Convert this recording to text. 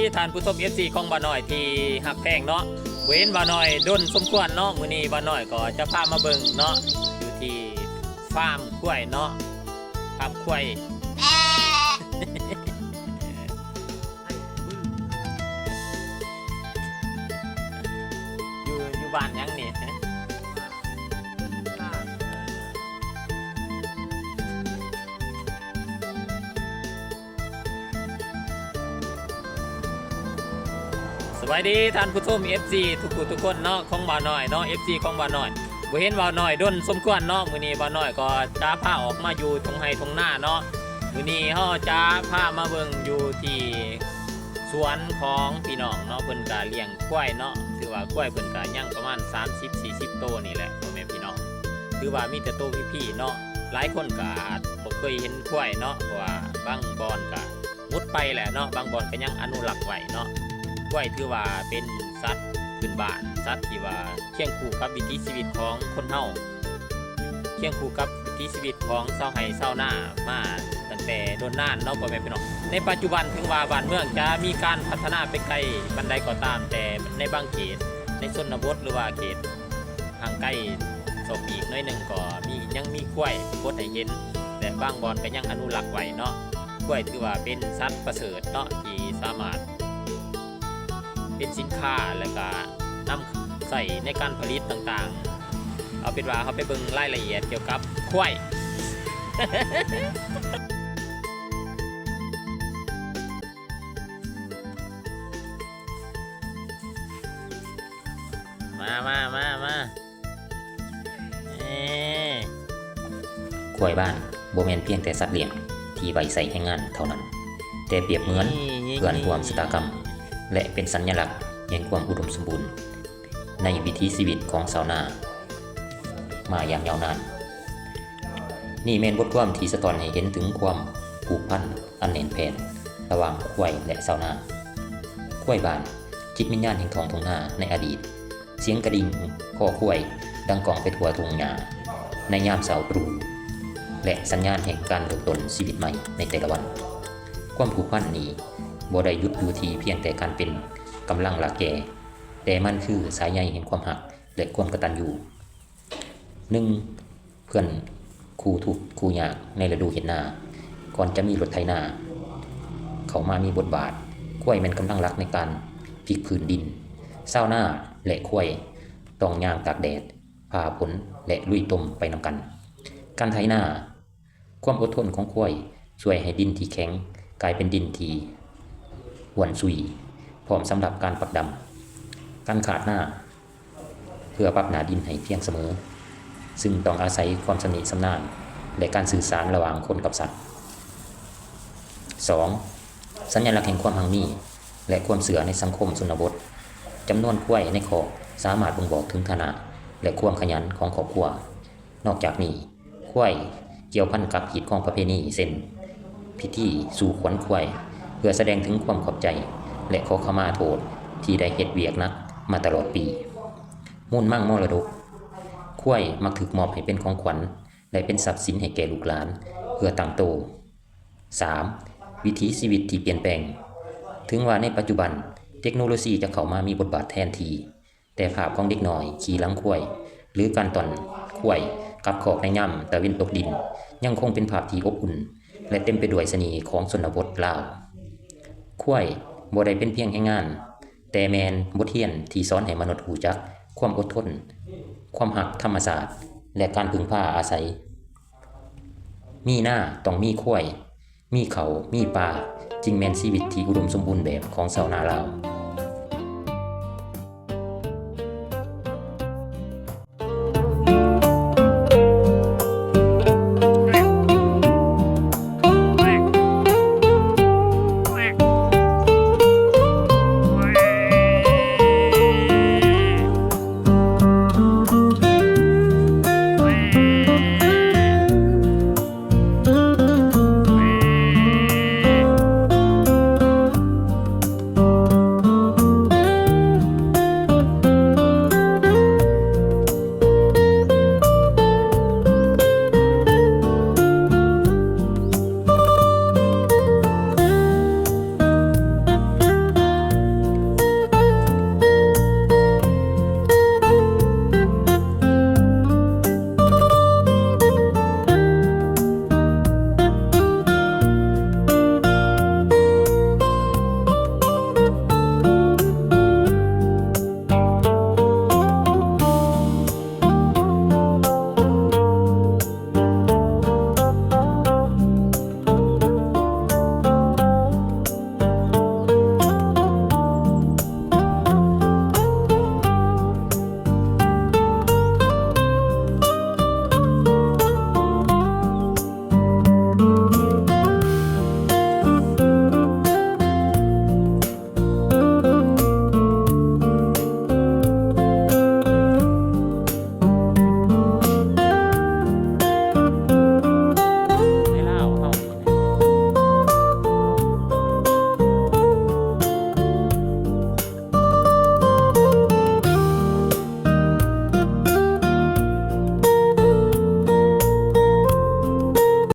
ທີ່ທ່ານຜູ້ຊົມ ເອັຟຊີ ຂອງບ່າວນ້ອຍທີ່ຮັກແພງເນາະ, ບໍ່ເຫັນບ່າວນ້ອຍດົນສົມຄວນເນາະ, ມື້ນີ້ບ່າວນ້ອຍກໍຈະພາມາເບິ່ງເນາະ ຢູ່ທີ່ຟາມຄວາຍເນາະ, ຟາມຄວາຍ ຢູ່ ຢູ່ບ້ານຫຍັງນີ້? ສະບາຍດີທ່ານຜູ້ຊົມ ເອັຟຊີ ທຸກຜູ້ທຸກຄົນເນາະ ຂອງບ່າວນ້ອຍເນາະ, ເອັຟຊີ ຂອງບ່າວນ້ອຍ ບໍ່ເຫັນບ່າວນ້ອຍດົນສົມຄວນເນາະ, ມື້ນີ້ບ່າວນ້ອຍກໍຈະພາອອກມາຢູ່ທົ່ງໄຮ່ທົ່ງນາເນາະ. ມື້ນີ້ເຮົາຈະພາມາເບິ່ງຢູ່ທີ່ສວນຂອງພີ່ນ້ອງເນາະ, ເພິ່ນກະລ້ຽງຄວາຍເນາະ, ຖືວ່າຄວາຍເພິ່ນກະຍັງປະມານສາມສິບ ສີ່ສິບໂຕນີ້ແຫຼະ ພໍ່ແມ່ພີ່ນ້ອງ, ຖືວ່າມີແຕ່ໂຕພີໆເນາະ. ຫຼາຍຄົນກະອາດບໍ່ເຄີຍເຫັນຄວາຍເນາະ ເພາະວ່າບາງບ່ອນກະ ໝົດໄປແຫຼະເນາະ, ບາງບ່ອນກໍຍັງອະນຸລັກໄວ້ເນາະ. ຄວາຍຖືວ່າເປັນສັດພື້ນບ້ານ, ສັດທີ່ວ່າຄຽງຄູ່ກັບວິຖີຊີວິດຂອງຄົນເຮົາ, ຄຽງຄູ່ກັບວິຖີຊີວິດຂອງຊາວໄຮ່ຊາວນາມາຕັ້ງແຕ່ດົນນານເນາະ ພໍ່ແມ່ພີ່ນ້ອງ. ໃນປັດຈຸບັນເຖິງວ່າບ້ານເມືອງຈະມີການພັດທະນາໄປໄກປານໃດກໍຕາມ, ແຕ່ໃນບາງເຂດ ໃນຊົນນະບົດ ຫຼືວ່າເຂດ ຫ່າງໄກສອກປີກໜ້ອຍໜຶ່ງກໍມີ ຍັງມີຄວາຍປົດໃຫ້ເຫັນ ແລະ ບາງບ່ອນກໍຍັງອະນຸລັກໄວ້ເນາະ. ຄວາຍຖືວ່າເປັນສັດປະເສີດເນາະ ທີ່ສາມາດເປັນສິນຄ້າ ແລະ ກະນຳໃຊ້ໃນການຜະລິດຕ່າງໆ. ເອົາເປັນວ່າເຮົາໄປເບິ່ງລາຍລະອຽດກ່ຽວກັບຄວາຍ. ມາ ມາ ມາ ມາ. ຄວາຍບ້ານບໍ່ແມ່ນພຽງແຕ່ສັດລ້ຽງທີ່ໄວ້ໃຊ້ແຮງງານເທົ່ານັ້ນ, ແຕ່ປຽບເໝືອນເພື່ອນຮ່ວມຊະຕາກຳ ແລະ ເປັນສັນຍະລັກແຫ່ງຄວາມອຸດົມສົມບູນໃນວິຖີຊີວິດຂອງຊາວນາມາຢ່າງຍາວນານ. ນີ້ແມ່ນບົດຄວາມທີ່ສະທ້ອນໃຫ້ເຫັນເຖິງຄວາມຜູກພັນອັນແໜ້ນແຟ້ນລະຫວ່າງຄວາຍ ແລະ ຊາວນາ. ຄວາຍບ້ານ, ຈິດວິນຍານແຫ່ງທ້ອງທົ່ງນາໃນອະດີດ. ສຽງກະດິ່ງຄໍຄວາຍດັງກ້ອງໄປທົ່ວທົ່ງຫຍ້າໃນຍາມເຊົ້າຕະລຸ່ງ ແລະ ສັນຍານແຫ່ງການເລີ່ມຕົ້ນຊີວິດໃໝ່ໃນແຕ່ລະວັນ. ຄວາມຜູກພັນນີ້ບໍ່ໄດ້ຢຸດຢູ່ທີ່ພຽງແຕ່ການເປັນກຳລັງລາກແກ່, ແຕ່ມັນຄືສາຍໃຍແຫ່ງຄວາມຮັກ ແລະ ຄວາມກະຕັນຍູ. ໜຶ່ງ ເພື່ອນຄູ່ທຸກຄູ່ຍາກໃນລະດູເຮັດນາ. ກ່ອນຈະມີລົດໄຖນາເຂົ້າມາມີບົດບາດ, ຄວາຍແມ່ນກຳລັງຫຼັກໃນການພິກພື້ນດິນ. ຊາວນາ ແລະ ຄວາຍຕ້ອງຍ່າງຕາກແດດ, ຜ່າຝົນ ແລະ ລຸຍຕົມໄປນຳກັນ. ການໄຖນາ, ຄວາມອົດທົນຂອງຄວາຍຊ່ວຍໃຫ້ດິນທີ່ແຂງກາຍເປັນດິນທີ່ອ້ວນຊຸຍ, ພ້ອມສຳລັບການປັກດຳ. ການຄາດນາ, ເພື່ອປັບໜ້າດິນໃຫ້ພຽງສະເໝີ, ຊຶ່ງຕ້ອງອາໄສຄວາມຊຳນິຊຳນານ ແລະ ການສື່ສານລະຫວ່າງຄົນກັບສັດ. ສອງ ສັນຍະລັກແຫ່ງຄວາມຮັ່ງມີ ແລະ ຄວາມເຊື່ອໃນສັງຄົມຊົນນະບົດ. ຈຳນວນຄວາຍໃນຄອກສາມາດບົ່ງບອກເຖິງຖານະ ແລະ ຄວາມຂະຫຍັນຂອງຄອບຄົວ. ນອກຈາກນີ້, ຄວາຍກ່ຽວພັນກັບຮີດຄອງປະເພນີ ເຊັ່ນ ພິທີສູ່ຂວັນຄວາຍ ເພື່ອສະແດງເຖິງຄວາມຂອບໃຈ ແລະ ຂໍຂະມາໂທດທີ່ໄດ້ເຮັດວຽກໜັກມາຕະຫຼອດປີ. ມູນມັງມໍລະດົກ, ຄວາຍມັກຖືກມອບໃຫ້ເປັນຂອງຂວັນ ແລະ ເປັນຊັບສິນໃຫ້ແກ່ລູກຫຼານເພື່ອຕັ້ງໂຕ. ສາມ ວິຖີຊີວິດທີ່ປ່ຽນແປງ. ເຖິງວ່າໃນປັດຈຸບັນເຕັກໂນໂລຊີຈະເຂົ້າມາມີບົດບາດແທນທີ່, ແຕ່ພາບຂອງເດັກນ້ອຍຂີ່ຫຼັງຄວາຍ ຫຼື ການຕ້ອນຄວາຍກັບຄອກໃນຍາມຕາເວັນຕົກດິນ ຍັງຄົງເປັນພາບທີ່ອົບອຸ່ນ ແລະ ເຕັມໄປດ້ວຍສະເໜ່ຂອງຊົນນະບົດລາວ. ຄວາຍບໍ່ໄດ້ເປັນພຽງແຮງງານ, ແຕ່ແມ່ນບົດຮຽນທີ່ສອນໃຫ້ມະນຸດຮູ້ຈັກຄວາມອົດທົນ, ຄວາມຮັກທຳມະຊາດ ແລະ ການເພິ່ງພາອາໄສ. ມີນາຕ້ອງມີຄວາຍ, ມີເຂົ້າ, ມີປາ, ຈຶ່ງແມ່ນຊີວິດທີ່ອຸດົມສົມບູນແບບຂອງຊາວນາລາວ.